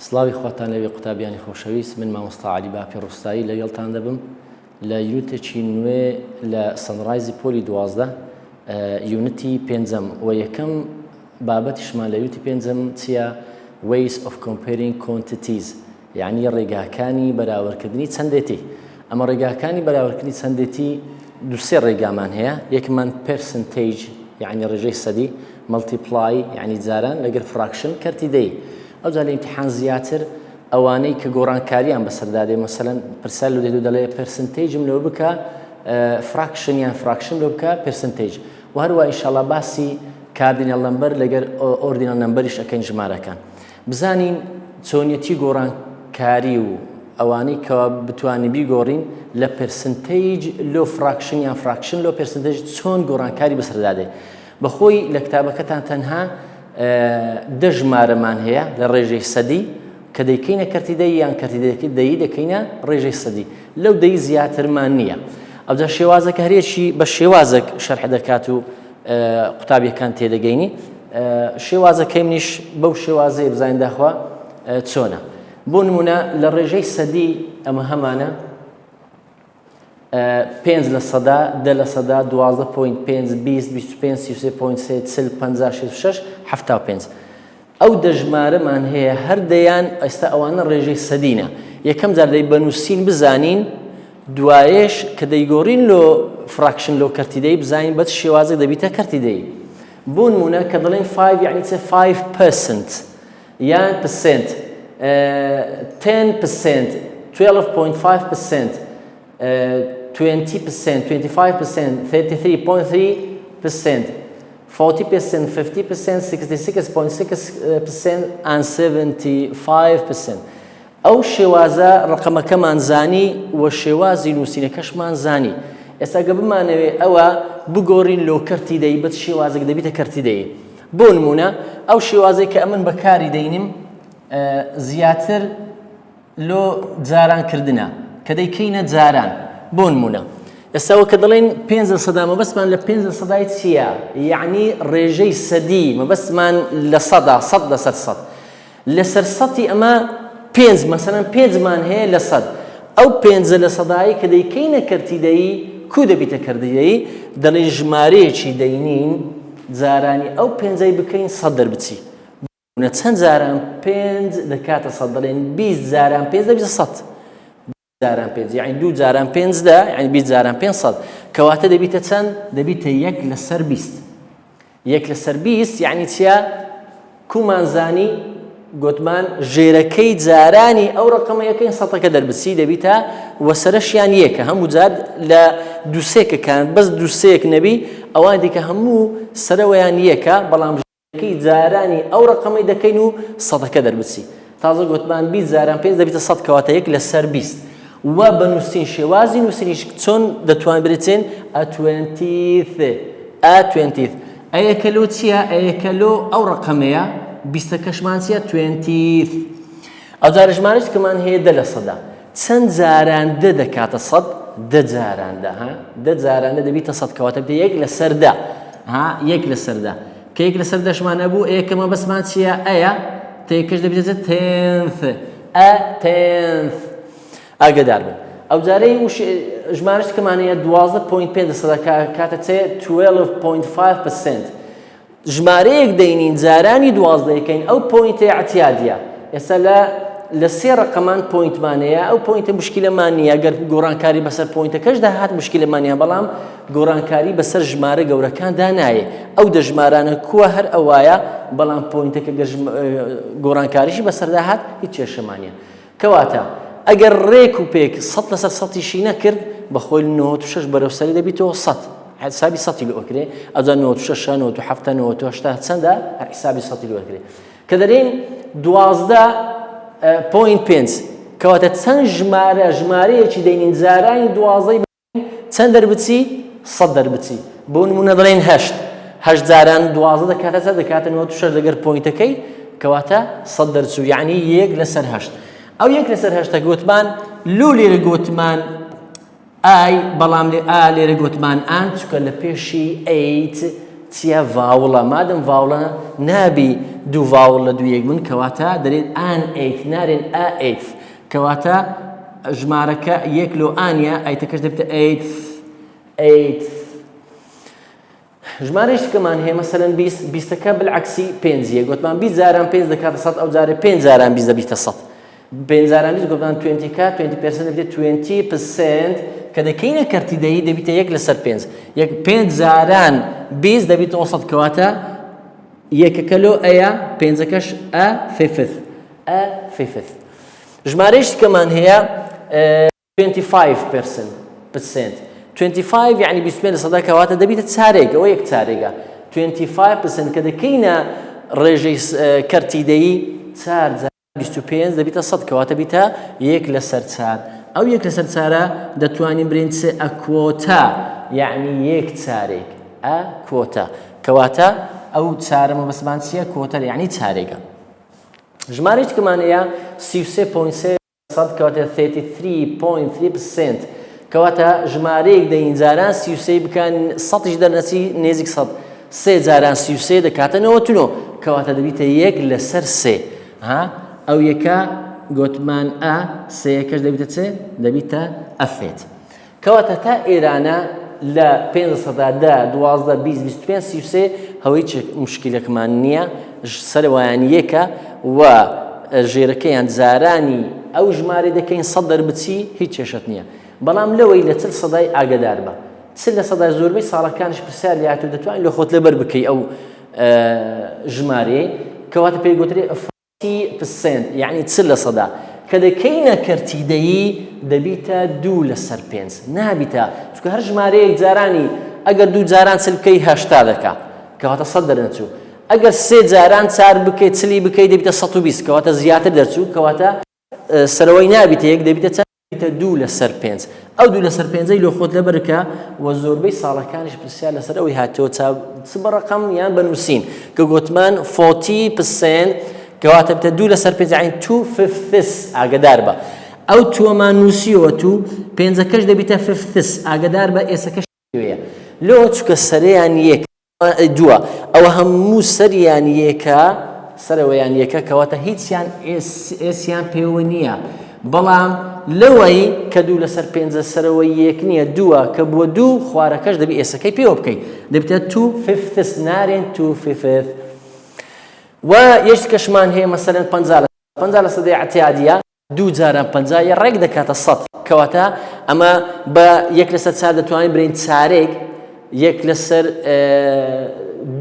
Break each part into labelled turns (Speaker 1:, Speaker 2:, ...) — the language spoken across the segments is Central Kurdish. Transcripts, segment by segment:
Speaker 1: سڵاوی خواتان لەوێ قوتابیانی خۆشەویست من مامۆستا عەلی باپی ڕوستایی لەگەڵتان دەبم لە unit ێکی نوێ لە سەنڕایزی پۆلی 12 unit ی پێنجەم و یەکەم بابەتیشمان لە unit ی پێنجەم چییە ways of comparing quantities یعنی ڕێگاکانی بەراوردکردنی چەندێتی ئەمە ڕێگاکانی بەراوردکردنی چەندێتی دوسێ ڕێگامان هەیە یەکمان percentage یعنی ڕێژەی سەدی multiply یعنی جاران لەگەر fraction کەرتی دەی ئەوجا لە ئیمتیحان زیاتر ئەوانەی کە گۆڕانکاریان بەسەردا دێ مەسەلەن پرسیار لۆ دێت و دەڵێ percentage م لۆ بکە fraction یان fraction لۆ بکە percentage و هەروە ئینشاڵا باسی cardinal number لەگەر ordinal number یش ئەەکەین ژمارەکان بزانین چۆنیەتی گۆڕانکاری و ئەوانەی کەوا بتوانین بیگۆڕین لە percentage لۆ fraction یان fraction لۆ percentage چۆن گۆڕانکاری بەسەردا دێ بەخۆی لە کتابەکەتان تەنها دە ژمارەمان هەیە لە ڕێژەی سەدی کە دەیکەینە کەرتی دەی یان کەرتی دەی دەکەینە ڕێژەی سەدی لەو دەی زیاترمان نییە ئەوجا شێوازەکە هەرێکی بە شێوازێک شەرح دەکات و قوتابیەکان تێدەگەینی شێوازەکەی منیش بەو شێوازەیە بزانین داخوا چۆنە بۆ نمونە لە ڕێژەی سەدی ئەمە هەمانە پێنج لە سەدا، 10%، 12 point پێنج، 20، 25، 33 point سێ، 40، 50، 66، 75. ئەو دە ژمارەمان هەیە هەر دەیان ئێستا ئەوانە ڕێژەی سەدینە یەکەم جار دەی بەنووسین بزانین دوایش کە دەیگۆڕین لۆ fraction لۆ کەرتی دەی بزانین بە چ شێوازێک دەبیتە کەرتی دەی بۆ نمونە کە دەڵێن 5 یعنی چ 5 percent یان percent 10 percent 12.5 percent 20 percent 25 percent 33.3 percent 40 percent 50 percent 66.6 percent and 75 percent ئەو شێوازە ڕقەمەکەمان زانی و شێوازی نووسینەکەشمان زانی ئێستا گە بمانەوێ ئەوە بگۆڕین لۆ کەرتی دەی بەچ شێوازێک دەبیتە کەرتی دەی بۆ نموونە ئەو شێوازەی کە ئەمن بەکاری دەینم زیاتر لۆ جاران کردنە کە دەیکەینە جاران بۆ نموونە ئێستاوە کە دەڵێن پێنج سەدا مەبەستمان لە پێنج سەدای چییە؟ یعنی ڕێژەی سەدی مەبەستمان لە سەدا سەد لەسەر سەد لەسەر سەتی ئەمە پێنج مەسەلەن پێنجمان هەیە لە سەد ئەو پێنجە لە سەدایی کە دەیکەینە کەرتی دەیی کو دەبیتە کەرتی دەیی دەڵێن ژمارەیەکی دەینین جارانی ئەو پێنجەی بکەین سەد دەربچی نە چەند جاران پێنج دەکاتە سەد دەڵێن 20 جاران پێنج دەبیتە سەد جاران پێنج یعنی دوو جاران پێنج دە یعنی 20 جاران 500 کەواتە دەبیتە چەند دەبیتە یەک لەسەر 20 یەک لەسەر 20 یعنی چییە کومان زانی گوتمان ژێرەکەی جارانی ئەو ڕقەمە یەکەین سەتەکە دەربچی دەبیتە وەسەرەشیان یەکە هەموو جار لە دووسێکەکان بەس دووسێک نەبی ئەوان دیکە هەموو سەرەوەیان یەکە بەڵام ژێرەکەی جارانی ئەو ڕەقەمەی دەکەین و سەدەکە دەربچی تازە گوتمان 20 جاران پێنج دەبیتە سەد کەواتە یەک لەسەر 20 و بە نووسین شێوازی نووسینیش چۆن دەتوان برێتێن a twentieth a twentieth ئەیەکە لۆ چییە ئەیەکە لۆ ئەو ڕەقەمەیە بیستەکەشمان چییە twentieth ئەو جارە ژمارەش کەمان هەیە دە لە سەدا چەند جاران دە دەکاتە سەد دە جاران دە ها دە جاران دە دەبیتە سەد کەواتە بێ یەک لەسەر دە ها یەک لەسەر دە کە یەک لەسەر دەشمان هەبوو ئێکە مەبەستمان چییە ئەیە تێکەش دەبێتە tenth a tenth ئاگدار بن ئەو جارەی ژمارەش کەمان هەیە 12.5 سەدا کاتە چێ 12.5 percent ژمارەیەک دەینین جارانی 12 یەکەین ئەو point ە ئەعتیادیە ئێستا لە لە سێ ڕقەمان point مان هەیە ئەو point ە مشکلەمان نییە گەر گۆڕانکاری بەسەر point ەکەشدا هات مشکلەمان نییە بەڵام گۆڕانکاری بەسەر ژمارە گەورەکاندا نایێ ئەو دە ژمارانە کووە هەر ئەوایە بەڵام point ەکە گەر گۆڕانکاریشی بەسەردا هات هیچ کێشەمان نییە کەواتە ئەگەر ڕێک و پێک سەد لەسەر سەتیشی نەکرد بەخۆی 96 بەرەو سەری دەبیتەوە سەد حسابی سەتی لۆ ئەکرێ ئەجا 96 97 98 چەندە هەر حسابی سەتی لۆ ئەکرێ کە دەرێن 12 point پێنج کەواتە چەند ژمارە ژمارەیەکی دەینین جارانی دوازدەی چەند دەربچی؟ سەد دەربچی. بۆ نموونە دەڵێین هەشت. هەشت جاران 12 دەکاتە چەند؟ دەکاتە 96 لەگەر point ەکەی کەواتە سەد دەرچوو یعنی یەک لەسەر هەشت. ئەو یەک لەسەر هەشتە گوتمان لۆ لێرە گوتمان ئای بەڵام لێ ئا لێرە گوتمان an چونکە لە پێشی eight چییە vowel ە مادەم vowel ە نابی دوو vowel لە دوو یەک بن کەواتە دەرێن an eighth نارێن a eighth کەواتە ژمارەکە یەک لۆ an ە eighth ەکەش دەبێتە eighth eighth ژمارەی شکەمان هەیە مەسەلەن 20 بیستەکە بالعکسی پێنجیە گوتمان 20 جاران پێنج دەکاتە سەد ئەو جارێ پێنج جاران 20 دەبیتە سەد پێنج جاران 20 گوتمان 20 کە 20 percent دەبێت 20 percent کە دەکەینە کەرتی دەی دەبیتە یەک لەسەر پێنج یەک پێنج جاران 20 دەبیتەوە سەد کەواتە یەکەکە لۆ ئەیە پێنجەکەش a fifth a fifth ژمارەی شکەمان هەیە 25 percent percent 25 یعنی 25 لە سەدا کەواتە دەبیتە چارێک ئەوە یەک چارێگە 25 percent کە دەکەینە ڕێژەی کەرتی دەیی چار جار 25 دەبیتە 100 کەواتە بیتە یەک لەسەر چار ئەو یەک لەسەر چارە دەتوانین برێن چ a quarter یعنی یەک چارێک a quarter کەواتە ئەو چارە مەبەستمان چییە quarter یعنی چارێگە ژمارەی کەمان هەیە 33.3 سەد کەواتە 33.3 percent کەواتە ژمارەیەک دەین جاران 33 بکەن سەدیش دەرنەچی نێزیک سەد سێ جاران 33 دەکاتە 99 کەواتە دەبیتە یەک لەسەر سێ ها ئەو یەکە گۆتمان a سێیەکەش دەبیتە چێ دەبیتە a fifth کەواتە تا ئێرانە لە پێنج سەدا دە 12 20 25 33 هەوە هیچ مشکلێکمان نییە سەرەوەیان یەکە و ژێرەکەیان جارانی ئەو ژمارەی دەکەین سەد دەربچی هیچ کێشەت نییە بەڵام لەوەی لە چل سەدای ئاگدار بە چل لە سەدای زۆربەی ساڵەکانش پرسیار لاتو دەتوانین لە خۆت لەبەر بکەی ئەو ژمارەیە کەواتە پێی گوترێ percent یەعنی 40 لە سەدا کە دەکەینە کەرتی دەیی دەبیتە دوو لەسەر پێنج نابیتە چونکە هەر ژمارەیەک جارانی ئەگەر دوو جاران چل بکەی هەشتا دەکا کەواتە سەد دەرنەچوو ئەگەر سێ جاران چار بکەی چلی بکەی دەبیتە 120 کەواتە زیاتر دەرچوو کەواتە سەرەوەی نابیتە یەک دەبیتە چەند دەبیتە دوو لەسەر پێنج ئەو دوو لەسەر پێنجەی لۆ خۆت لەبەرکە و زۆربەی ساڵەکانیش پرسیار لەسەر ئەوەی هاتەوە چا چ بە ڕقم یان بە نووسین کە گوتمان forty percent کەواتە بتە دوو لەسەر پێنج یعنی two fifths ئاگدار بە ئەو two ەمان نووسیەوە two پێنجەکەش دەبیتە fifths ئاگدار بە s ەکەش لۆ چکە سەرەیان یەک دووە ئەوە هەموو سەریان یەکە سەرەوەیان یەکە کەواتە هیچیان s یان پێوە نییە بەڵام لەوەی کە دوو لەسەر پێنجە سەرەوەی یەک نییە دووە کە بووە دوو خوارەکەش دەبی s ەکەی پێوە بکەیت دەبێتە two fifths نارێن two fifth و یەشتکەشمان هەیە مەسەلەن 50 50 لە سەدەی اعتیادیە دوو جاران 50 یە ڕێک دەکاتە سەد کەواتە ئەمە بە یەک لەسەر چار دەتوانین برین چارێک یەک لەسەر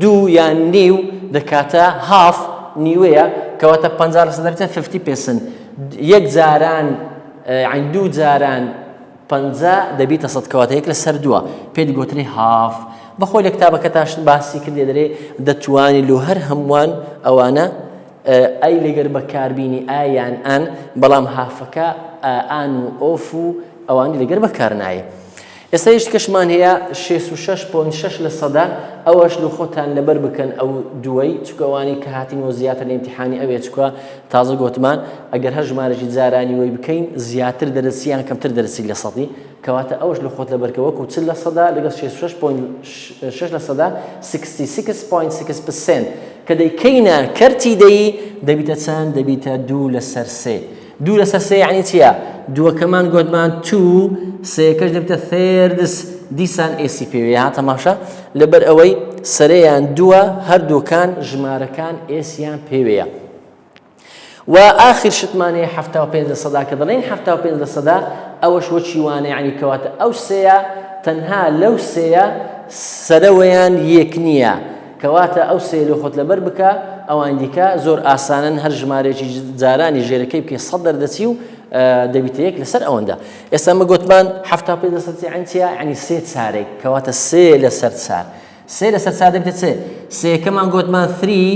Speaker 1: دوو یان نیو دەکاتە half نیوەیە کەواتە 50 لەسەر دەبێتە 50 percent یەک جاران یان دوو جاران 50 دەبیتە سەد کەواتە یەک لەسەر دووە پێت گۆتری half بەخۆی لە کتابەکە تاش باسی کردێ دەرێ دەتوانی لۆ هەر هەمووان ئەوانە a لەگەر بەکاربینی a یان an بەڵام half ەکە an و of و ئەوانی لەگەر بەکار نایە. ئێستا یش کەشمان هەیە 66.6 لە سەدا ئەوەش لە خۆتان لەبەر بکەن ئەو دووەی چکەوانی کە هاتینەوە زیاتر لە ئیمتیحانی ئەوێ چکە تازە گۆتمان ئەگەر هەر ژمارەی جارانی وەی بکەین زیاتر دەرەچی یان کەمتر دەرەچی لە سەدی کەواتە ئەوەش لە خۆت لەبەرکە وەکو 40 لە سەدا لەگەڵ 66.6 لە سەدا 66.6 percent کە دەیکەینە کەرتی دەیی دەبیتە چەند؟ دەبیتە دوو لەسەر سێ. دوو لەسەر سێ یعنی چییە؟ دووەکەمان گۆتمان two سێیەکەش دەبیتە thirds دیسان s ی پێوەیە ها تەماشا لەبەر ئەوەی سەرەیان دووە هەردووکان ژمارەکان s یان پێوەیە. و ئاخیر شتمان هەیە 75 لە سەدا کە دەڵێین 75 لە سەدا ئەوەش وەکی وانە یعنی کەواتە ئەو سێیە تەنها لەو سێیە سەرەوەیان یەک نییە کەواتە ئەو سێ لۆ خۆت لەبەر بکە ئەوان دیکە زۆر ئاسانن هەر ژمارێکی جارانی ژێرەکەی بکەی سەد دەردەچی و دەبیتە یەک لەسەر ئەوەندە ئێستا مە گوتمان 75 لەسەر سێ عین چیە یعنی سێ چارێک کەواتە سێ لەسەر چار سێ لەسەر چار دەبێتە چ؟ سێیەکەمان گۆتمان three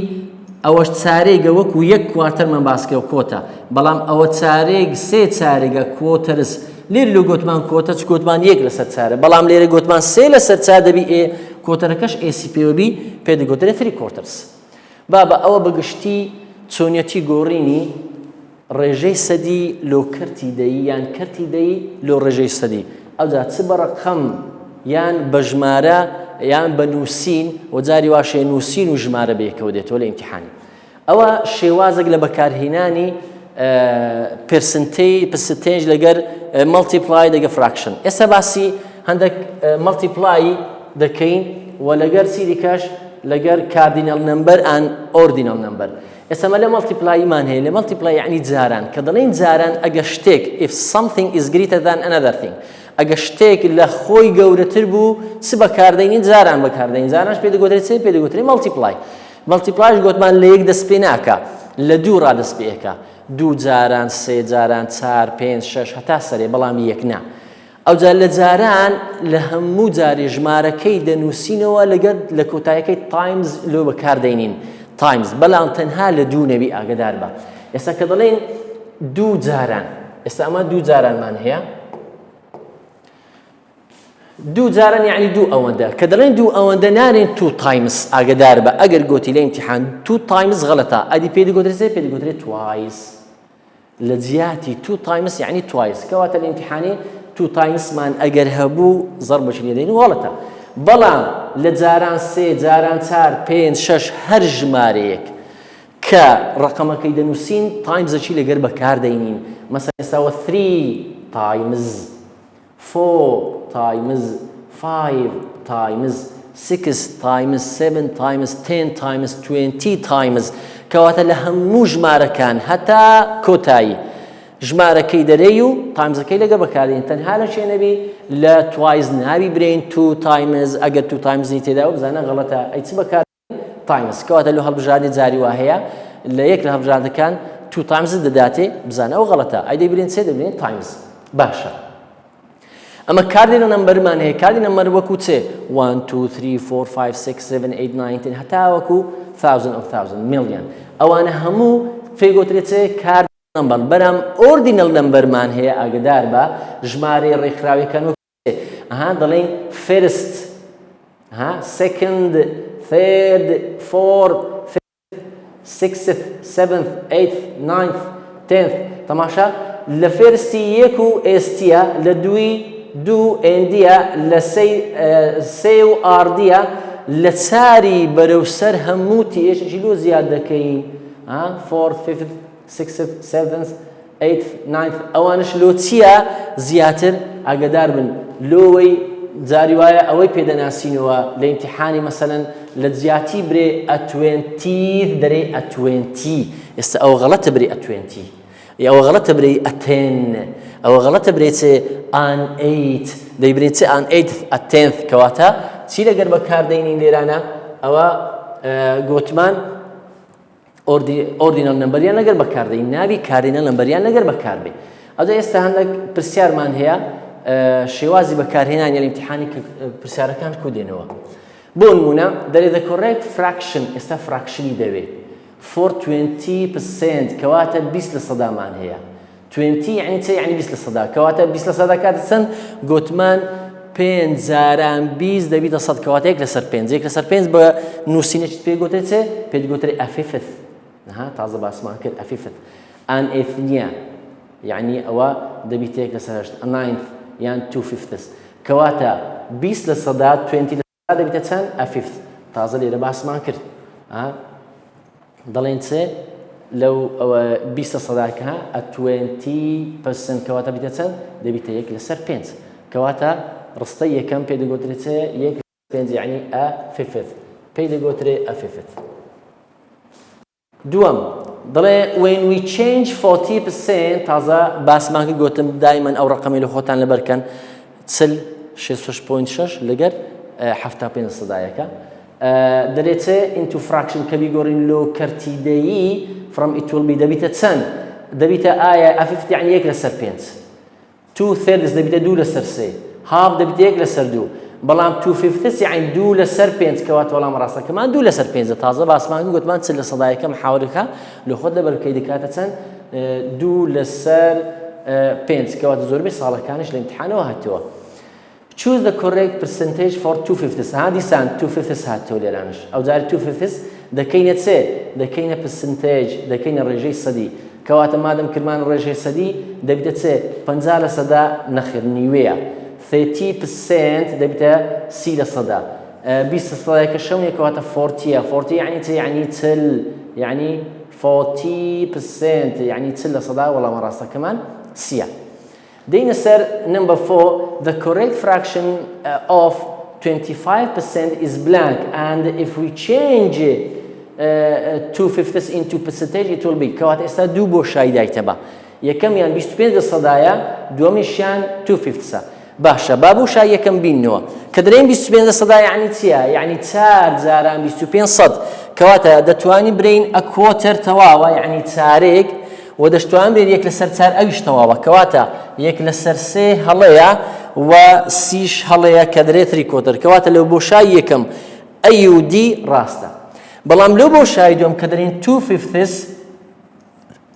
Speaker 1: ئەوەش چارێگە وەکو یەک quarter مان باس کرد کۆتە بەڵام ئەوە چارێگ سێ چارێگە quarters لێر لۆ گۆتمان کۆتە چ گۆتمان یەک لەسەر چارە بەڵام لێرە گۆتمان سێ لەسەر چار دەبی ئێ quarter ەکەش s ی پێوەبی پێ دەگۆترێ three quarters بابە ئەوە بەگشتی چۆنیەتی گۆڕینی ڕێژەی سەدی لۆ کەرتی دەیی یان کەرتی دەیی لۆ ڕێژەی سەدی ئەوجا چ بە ڕەقەم یان بە ژمارە. یان بە نووسین و جاری واشێ نووسین و ژمارە بەیەکەوە دێتەوە لە ئیمتیحانی. ئەوە شێوازێک لە بەکارهینانی percentage percentage لەگەر multiply دەگە fraction ئێستا باسی هەندێک multiply دەکەین و لەگەر چی دیکەش لەگەر cardinal number and ordinal number ئێستا مە لە multiply مان هەیە لە multiply یعنی جاران کە دەڵێن جاران ئەگە شتێک if something is greater than another thing ئەگە شتێک لە خۆی گەورەتر بوو چ بەکاردەینین جاران بەکاردەین جارانش پێ دەگوترێت چێ پێ دەگوترێت multiply multiply ش گۆتمان لە یەک دەست پێ ناکا لە دوو ڕا دەست پێ ئەکا دوو جاران سێ جاران چار پێنج شەش هەتا سەرێ بەڵام یەک نا ئەوجا لە جاران لە هەموو جارێ ژمارەکەی دەنووسینەوە لەگەر لە کۆتایەکەی times لۆ بەکار دەینین times بەڵام تەنها لە دوو نەبی ئاگدار بە ئێستا کە دەڵێن دوو جاران ئێستا ئەمە دوو جارانمان هەیە دوو جاران یعنی دوو ئەوەندە کە دەڵێن دوو ئەوەندە نارێن two times ئاگدار بە ئەگەر گۆتی لە ئیمتیحان two times غەڵەتە ئەدی پێی دەگۆترێت پێی دەگۆترێت twice لە جیاتی two times یعنی twice کەواتە لە ئیمتیحانی two times مان ئەگەر هەبوو زەربەکی لێدەین و غەڵەتە بەڵام لە جاران سێ جاران چار پێنج شەش هەر ژمارەیەک کە ڕقەمەکەی دەنووسین times ەکی لەگەر بەکار دەینین مەسەلەن ئێستاوە 3 times four times five times six times seven times ten times 20 times کەواتە لە هەموو ژمارەکان هەتا کۆتایی ژمارەکەی دەرێی و times ەکەی لەگە بەکارین تەنها لە چێ نەبی لە twice ناوی برین two times ئەگەر two times ی تێدا و بزانە غەڵەتە ئەی چ بەکار times کەواتە لۆ هەڵبژاردنی جاری وا هەیە لە یەک لە هەڵبژاردەکان two times دەداتێ بزانە ئەو غەڵەتە ئەی دەیبرێن چێ دەبرێن times باشە ئەمە cardinal number مان هەیە cardinal number وەکو چێ 1 2 3 4 5 6 7 8 9 10 هەتا وەکو thousand of thousand million ئەوانە هەموو پێی گۆترێ چێ cardinal number بەرام ordinal number مان هەیە ئاگدار بە ژمارەی ڕێکخراوەکان وەکو ئەها دەڵێین first ها second third fourth fifth sixth seventh eighth ninth tenth تەماشا لە first ی یەک و ST ە لە دووی دوو ND ە لە سێ و RD ە لە چاری بەرەو سەر هەموو TH ێکی لۆ زیاد دەکەین fourth fifth sixth seventh eighth ninth ئەوانش لۆ چییە زیاتر ئاگدار بن لۆوەی جاری وایە ئەوەی پێدەناسینەوە لە ئیمتیحانی مەسەلەن لە جیاتی برێ a twentieth دەرێ a twenty ئێستا ئەوە غەڵەتە برێ a twenty ئەوە غەڵەتە برێ a ten ئەوە غەڵەتە برێ چێ an eight دەیبرێ چ an eight a tenth کەواتە چی لەگەر بەکاردەینین لێرانە ئەوە گۆتمان ordinal number یان لەگەر بەکاردەین نابی cardinal number یان لەگەر بەکاربێ ئەوجا ئێستا هەندێک پرسیارمان هەیە شێوازی بەکارهێنانی لە ئیمتیحانی پرسیارەکان کو دێنەوە بۆ نمونە دەرێ the correct fraction ئێستا fraction ی دەوێ 420% کەواتە 20 لە سەدامان هەیە twenty یعنی چ یعنی 20 لە سەدا کەواتە 20 لە سەدا کاتە چەند گوتمان پێنج جاران 20 دەبیتە سەد کەواتە یەک لەسەر پێنج یەک لەسەر پێنج بە نووسینێکی پێ گوترێت چێ پێت گوترێ a fifth ها تازە باسمان کرد a fifth an eighth نییە یعنی ئەوە دەبیتە یەک لەسەر هەشت a ninth یان two fifths کەواتە 20 لە سەدا 20 لە دەبیتە چەند؟ a fifth تازە لێرە باسمان کرد دەڵێن چێ لەو ئەوە 20 سەداکە a 20 percent کەواتە بیتە چەند دەبیتە یەک لەسەر پێنج کەواتە ڕستەی یەکەم پێ دەگوترێت چێ یەک پێنج یعنی a fifth پێی دەگوترێ a fifth دووەم، دەڵێ when we change 40% تازە باسمان کرد گۆتم دایمەن ئەو ڕقەمی لە خۆتان لەبەر کەن چل 66.6 لەگەر 75 سەدایەکە دەرێ چێ into fraction کە بیگۆڕین لۆ کەرتی دەیی from it will be دەبیتە چەند دەبیتە ئایا a fifth یعنی یەک لەسەر پێنج two thirds دەبیتە دوو لەسەر سێ half دەبیتە یەک لەسەر دوو بەڵام two fifths یعنی دوو لەسەر پێنج کەواتە وەڵام ڕاستەکەمان دوو لەسەر پێنجە تازە باسمان کرد گوتمان چل لە سەدا یەکەم حاورەکە لە خۆت لەبەر بکەی دەکاتە چەند دوو لەسەر پێنج کەواتە زۆربەی ساڵەکانیش لە ئیمتحانەوە هاتووە Choose the correct percentage for two fifths ها دیسان two fifths هاتەوە لێرانش ئەو جارە two fifths دەکەینە چێ دەکەینە percentage دەکەینە ڕێژەی سەدی کەواتە مادەم کرمان ڕێژەی سەدی دەبیتە چێ 50 لە سەدا نەخێر نیوەیە 30% دەبیتە سی لە سەدا. 20 سەدایەکە شەونێ کەواتە forty یە forty یعنی چ یعنی چل یعنی 40% یعنی چل لە سەدا وەڵامە ڕاستەکەمان سیە. دێینە سەر number four the correct fraction of 25% is blank and if we change two fifths into percentage it will be کەواتە ئێستا دوو بۆشایی دایتە بە یەکەمیان 25 لە سەدایە دووەمیشیان two fifths ە باشە با بۆشایی یەکەم بینەوە کە دەرێن 25 لە سەدا یعنی چییە یعنی چار جاران 25 سەد کەواتە دەتوانین برین a quarter تەواوە یعنی چارێک وە دەشتوانرێت یەک لەسەر چار ئەویش تەواوە کەواتە یەک لەسەر سێ هەڵەیە و سیش هەڵەیە کە دەرێ three quarter کەواتە لەو بۆشای یەکەم A و D ڕاستە بەڵام لەو بۆشای دوم کە دەرین two fifths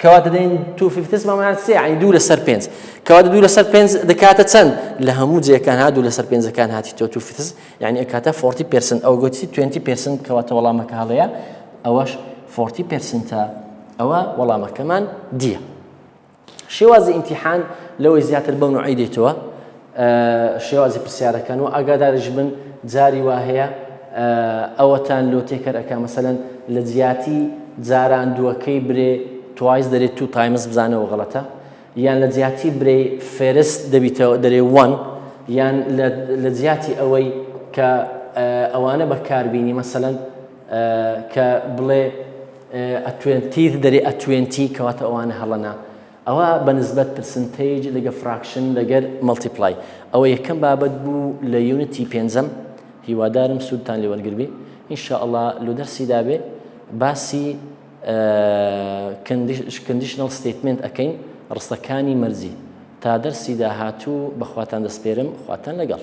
Speaker 1: کەواتە دەین two fifths مامان سێ یعنی دوو لەسەر پێنج کەواتە دوو لەسەر پێنج دەکاتە چەند لە هەموو جێەکان ها دوو لەسەر پێنجەکان هاتی تۆ two fifths یعنی ئەکاتە 40 percent ئەو گوتی 20 percent کەواتە وەڵامەکە هەڵەیە ئەوەش 40 percent ە ئەوە وەڵامەکەمان دیە. شێوازی ئیمتیحان لەوەی زیاتر بەو نوعەی دێتەوە شێوازی پرسیارەکان و ئاگاداریش بن جاری وا هەیە ئەوەتان لۆ تێکەر ئەکا مەسەلەن لە جیاتی جاران دووەکەی برێ twice دەرێ two times بزانەوە غەڵەتە یان لە جیاتی برێ first دەبیتەوە دەرێ one یان لە جیاتی ئەوەی کە ئەوانە بەکاربینی مەسەلەن کە بڵێ a twentieth دەرێ a twenty کەواتە ئەوانە هەڵەنە ئەوە بە نسبەت percentage لەگە fraction لەگەر multiply ئەوە یەکەم بابەت بوو لە unit ی پێنجەم هیوادارم سوودتان لێ وەرگربی ان شاء الله لۆ دەرسی دابێ باسی conditional statement ئەەکەین ڕستەکانی مەرجی تا دەرسی داهاتوو بەخواتان دەسپێرم خواتان لەگەڵ.